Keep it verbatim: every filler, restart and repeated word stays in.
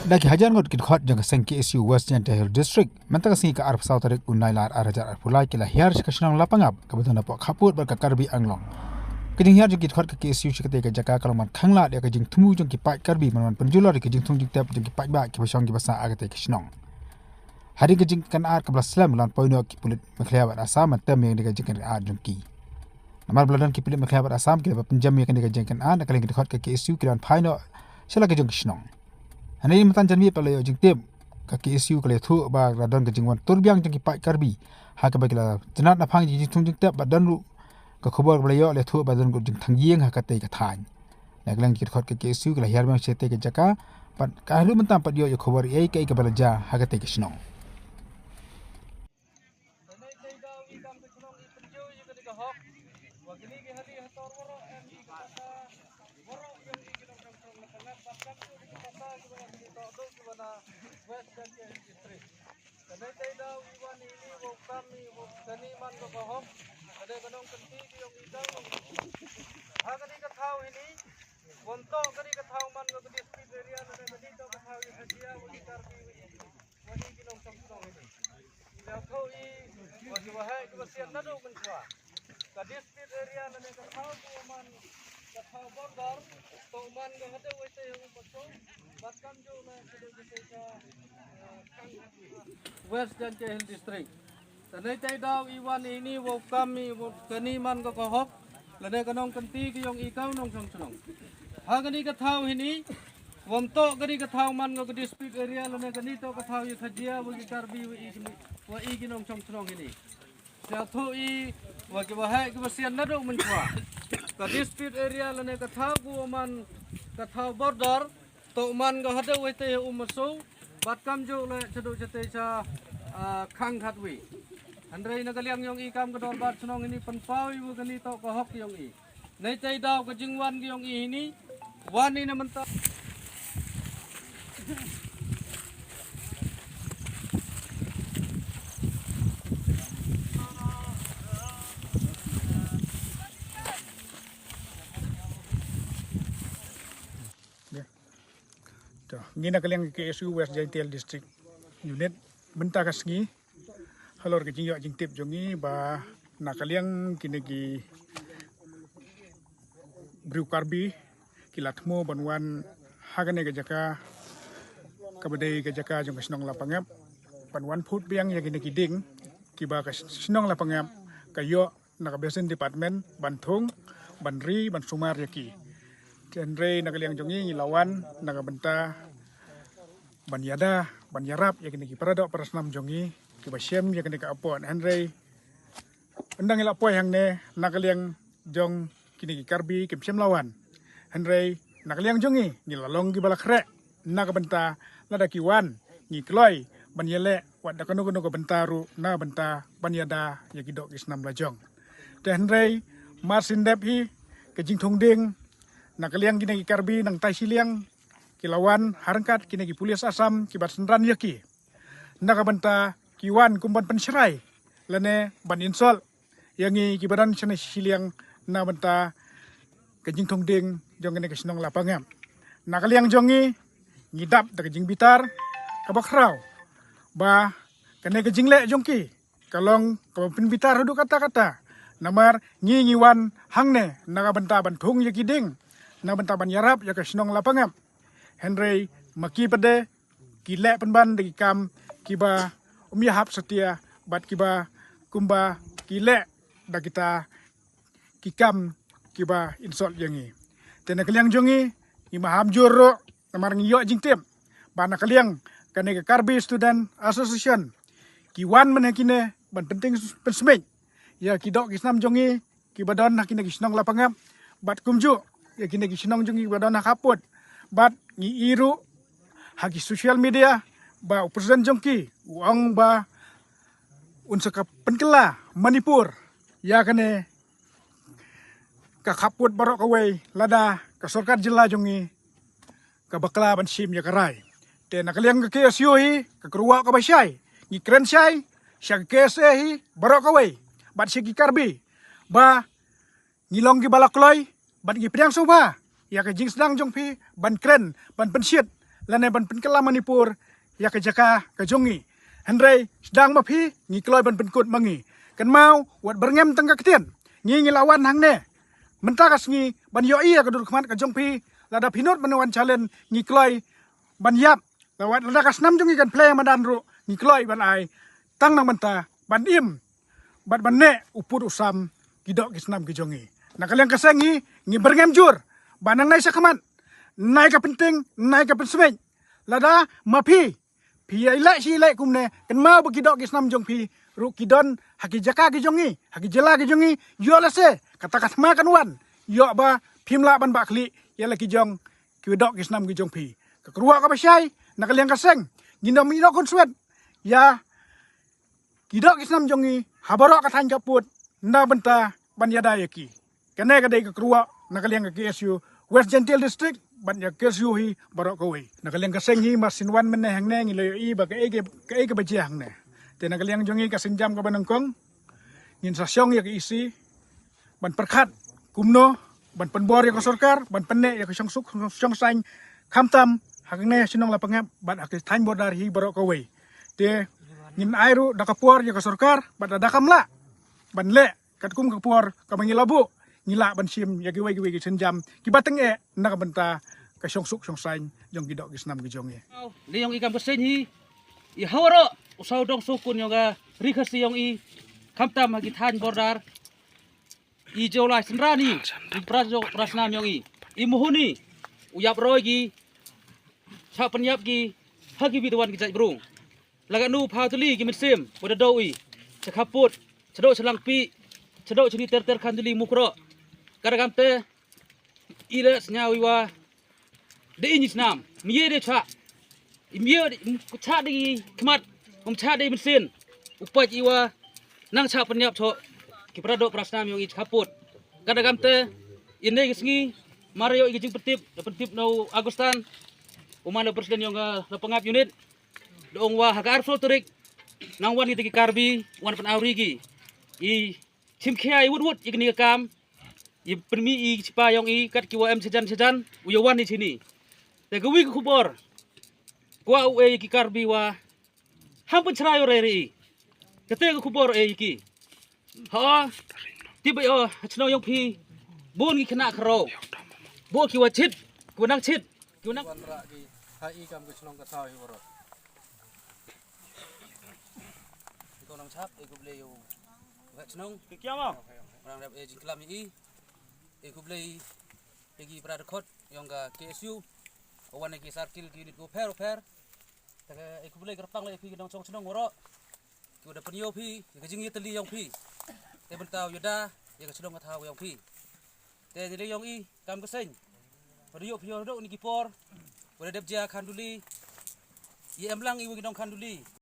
Da ki hajar ngut ki dkhot jong ka seng K S U West Jaintia Hills District, mynta ka sngi ka arphew saw tarik u Nailar ar hajar arphew lai ki la hiar sha ka shnong Lapangap, kaba don hapoh khappud bad ka Karbi Anglong. Ka jinghiar jong ki dkhot ka K S U sha katei ka jaka ka long ban khanglad ïa ka jingthmu jong ki paid Karbi ban wan pynjulor ïa ka jingthung jingtep jong ki paidbah kiba shong kiba sah ha katei ka shnong. Hadien ka jingkynad kaba la slem la wan poi noh ki pulit Meghalaya bad Assam ban tem ïa kane ka jingkynad jong ki. Namar ba la don ki pulit Meghalaya bad Assam ki la pynjem ïa kane ka jingkynad, na ka liang ki dkhot ka K S U ki la wan phai noh sha la ka jong ka shnong. Hangne mynta janmiet pat la ïoh jingtip, ka K S U ka la ïathuh ba la don ka jingwan tur biang jong ki paid Karbi ha kaba ki la tnat naphang jingthung jingtep, bad don ruh ka khubor ba la ïoh la ïathuh ba don ka jingthang ïing ha katei ka thaiñ. Na ka liang ki dkhot ka K S U ki la hiar biang sha katei ka jaka, bad ka haduh mynta pat ïoh ïa khubor ei kaei kaba la jia ha katei ka shnong. Ka dei tei daw i wan i ni wow kam i wow kani man ka ka hok. Ka dei ka nongkynti ki yong i daw. Ha kani ka thaw hini, wan to kani ka thaw man ka ka dispute area, na kani to ka thaw i hajia wa i Karbi wa i, wa i ki nongchong chnong hini. Ïa tho i wa ki wahai ki wasian naduh mynshuwa. Ka dispute area lane ka thaw ku man ka thaw border, to man ka hade wei te u pasu, bat kam ju na hade wei te ka, eh, West Jaintia Hill District. Tane tai daw i wan i ni wow kam i wow kani man ka ka hok, lane ka nongkynti ki yong i kaw nongchong chnong. Ha kani ka thaw hini, wam to kani ka thaw man ka ka dispute area, lane kani to ka thaw i khajia wa i Karbi wa i kini, wa i ki nongchong chnong hini. Sia thu i wa ki wahai ki wasian naduh mynshuwa. Ka dispute area lane ka thaw ku man ka thaw border, to man ka hade wei te u masu, bat kam ju le chadu chate cha, ah, khang khat wi. Hynrei na ka liang yong i kam ka dorbar chnong ini pynpaw i wa kani to ka hok yong i. Nei tei daw ka jingwan ki yong i hini, wan i na mynta. To, ngi na ka liang K S U West Jaintia District Unit, mynta ka sngi halor ka jingïoh jingtip jong ngi ba na ka liang kine ki briew Karbi ki la thmu ban wan ha kane ka jaka kaba dei ka jaka jong ka shnong Lapangap, ban wan phut biang ïa kine ki dieng kiba ka shnong Lapangap ka ïoh na ka Basin Department ban thung, ban ri, ban sumar ïa ki. Hynrei na ka liang jong ngi ngi la wan na ka bynta ban ïada, ban ïarap ïa kine ki para doh para snam jong ngi kiba shem ïa kine ka apot. Hynrei ynda ngi la poi hangne na ka liang jong kine ki Karbi kim shem la wan. Hynrei na ka liang jong ngi ngi la long kiba la khreh na ka bynta lada ki wan ngi kloi ban ïaleh wat da kano kano ka bynta ruh na ka bynta ban ïada ïa ki doh ki snam la jong. Te hynrei mar syn dep hi ka jingthung dieng na ka liang kine ki Karbi nangtai shiliang ki la wan ha ryngkat kine ki pulit Assam kiba synran ïa ki. Na ka bynta ki wan kum ban pynshrai lane ban insult ïa ngi kiba don shane shiliang na bynta ka jingthung dieng jong kane ka shnong Lapangap. Na ka liang jong ngi ngi dap da ka jingbitar kaba khraw ba kane ka jingleh jong ki ka long kaba pynbitar haduh katta katta. Namar ngi ngi wan hangne na ka bynta ban thung ïa ki dieng, na bynta ban ïarap ïa ka shnong Lapangap. Hynrei ma ki pat de ki leh pynban da ki kam kiba um ïahap satia bad kiba kumba ki leh da kita ki kam kiba insult ïa ngi. Te na ka liang jong ngi ngi maham jur ruh namar ngi ïoh jingtip ba na ka liang kane ka Karbi Student Association ki wan mynne kine ban pynting pynsmit ïa ki doh ki snam jong ngi kiba don ha kine ki shnong Lapangap bad kumjuh ïa kine ki shnong jong ngi kiba don ha khappud. Bad ngi i ruh ha ki social media ba u president jong ki u ong ba un sa ka pynkylla Manipur ïa kane ka khappud baroh kawei lada ka sorkar jylla jong ngi ka bakla ban shim ïa ka rai. Te na ka liang ka K S U hi ka kyrwoh kaba shai, ngi kren shai sha ka K S A hi baroh kawei bad sha ki Karbi ba ngi long kiba la kloi bad ngi pdiang sngewbha ïa ka jingsdang jong phi ban kren ban pynshit lane ban pynkylla Manipur ïa ka jaka ka jong ngi. Hynrei sdang ma phi ngi kloi ban pynkut ma ngi. Kynmaw wat byrngem tang ka ktien. Ngi ngi la wan hangne mynta ka sngi ban ïohi ïa ka dur khmat ka jong phi. Lada phi nud ban wan challenge ngi kloi ban ïap. Lada ka snam jong ngi kan plie madan ruh ngi kloi ban ai tang nang mynta ban im bad ban neh u pud u sam ki doh ki snam ki jong ngi. Na ka liang ka seng ngi ngi byrngem jur ba nangne sha khmat nai ka pynting nai ka pynsmej. Lada ma phi phi ïa leh shi leh kumne kynmaw ba ki doh ki snam jong phi ruh ki don ha ki jaka ki jong ngi ha ki jylla ki jong ngi. Ïoh lehse kata ka thma kan wan ïoh ba phim lah ban bah khlieh ïa la ki jong ki doh ki snam ki jong phi. Ka kyrwoh kaba shai na ka liang ka seng ngin ym ïoh khun swet ïa ki doh ki snam jong ngi ha baroh ka thaiñ ka pud na bynta ban ïada ïa ki. Kane ka dei ka kyrwoh na ka liang ka K S U West Jaintia District bad ïa K S U hi baroh kawei. Na ka liang ka seng hi mar syn wan mynne hangne ngi la ïohi ba kaei kaei kaba jia hangne. Te na ka liang jong ngi ka sienjam kaba nyngkong ngin sa shong ïa ka E C ban pyrkhat kumno ban pynbor ïa ka sorkar ban pynneh ïa ka shongsuk shongsaiñ khamtam ha kane shnong Lapangap bad ha ka thaiñ border hi baroh kawei. Te ngin ai ruh da ka por ïa ka sorkar bad da kam lah ban leh katkum ka por kaba ngi la buh ngi lah ban shim ïa kiwei kiwei ki sienjam kiba tyngeh na ka bynta ka shongsuk shongsaiñ jong ki doh ki snam ki jong ngi. Ni yong i kam ka seng hi i hawro u saw dong sukun yong ka ri Khasi yong i khamtam ha ki thaiñ border. I jolai synran i i prasnam yong i i muhuni u ïap roi ki cha pynyap ki ha ki biduan ki jait brung. Laga nu pha tuli ki mynsiem wada do i cha khaput cha do cha langpi cha do chini ter ter khan tuli mukro. Kada kamte i le snyaw i wa de i ni snam mie de cha i mie de cha de i khmat um cha de i mynsiem. Upat i wa nang cha pynyap cho ki prado prasnam yong i cha khaput. Kada kamte i ne ki sngi mar yo i ki jing pyntip da pyntip no Agustan u man president yong ka Lapangap unit. Da ong wa ha ka arphew tarik nang wan kita ki Karbi wan pan awri ki i chim khia i wut wut i kini ka kam i pynmi i chipa yong i kat ki wa em chajan chajan u ya wan i chini. Te ka wi ka khubor kwa u e ki Karbi wa ham pynchra yo re ri. Kate ka khubor e ki ha ti ba yo ha chnong yong phi bun ki khna khro bo ki wa chit ki wa nang chit ki wa nang. Wan ra ki ha i kam ka chnong ka thaw hi waro. Ki ko nang chap e kublei yo ka chnong ki kiam am rang rep e jingklam i e kublei e ki pra record yong ka K S U. Wan e ki circle ki unit ko pher pher. Te e kublei ka rpang le phi ki nong chong chnong waro. Ki wa da pynïoh phi ïa ka jingïatylli yong phi te bynta u ïada ïa ka chnong ka thaw yong phi. Te ni le yong i kam ka seng wa da ïoh phi ïoh da ni ki por wa da dep jia khanduli. Ïa em lang i wa ki nong khanduli.